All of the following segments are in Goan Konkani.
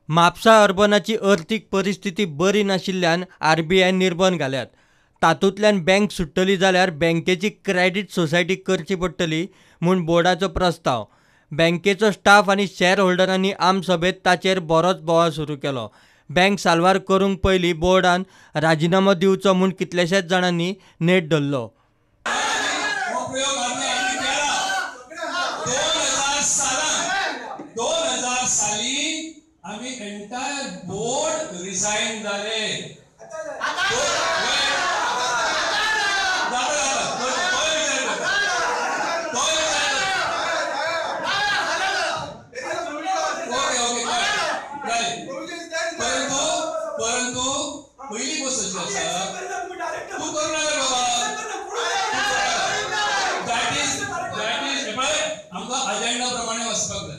म्हापसा अर्बनाची अर्थीक परिस्थिती बरी नाशिल्ल्यान आरबीआयन निर्बंध घाल्यात. तातूंतल्यान बँक सुट्टली जाल्यार बँकेची क्रेडीट सोसायटी करची पडटली म्हूण बोर्डाचो प्रस्ताव. बँकेचो स्टाफ आनी शेअर होल्डरांनी आमसभेंत ताचेर बरोच बोवाळ सुरू केलो. बँक साल्वार करूंक पयलीं बोर्डान राजिनामो दिवचो म्हूण कितल्याशाच जाणांनी नेट धरलो. 2000 साली आमी एंटायर बोर्ड रिजायन जाले. परंतु पहिली गोष्ट अशी आसा, तूं करूं नाका बाबा, that is पळय आमकां अजेंडा प्रमाणे वचपाक जाय.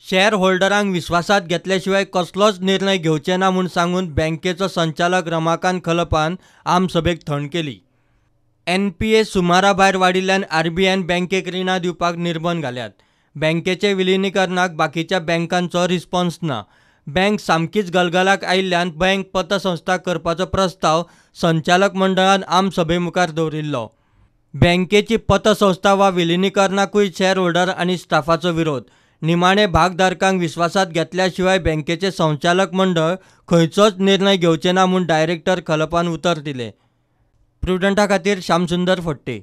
शेअर होल्डरांक विस्वासात घेतल्या शिवाय कसलोच निर्णय घेवचे ना म्हूण सांगून बँकेचो संचालक रमाकांत खलपान आमसभेक थंड केली. एनपीए सुमारा भायर वाडिल्ल्यान आरबीआयन बँकेक रिणां दिवपाक निर्बंध घाल्यात. बँकेचे विलिनीकरणाक बाकीच्या बँकांचो रिस्पॉन्स ना. बँक सामकीच गलगलाक आयिल्ल्यान बँक पतसंस्था करपाचो प्रस्ताव संचालक मंडळान आमसभे मुखार दवरिल्लो. बँकेची पतसंस्था वा विलिनीकरणाकूय शेअर होल्डर आनी स्टाफाचो विरोध. निमाणे भागधारकांक विस्वासात घेतल्या शिवाय बँकेचे संचालक मंडळ खंयचोच निर्णय घेवचे ना म्हूण डायरेक्टर खलपान उतर दिलें. प्रुडंटा खातीर श्यामसुंदर फडते.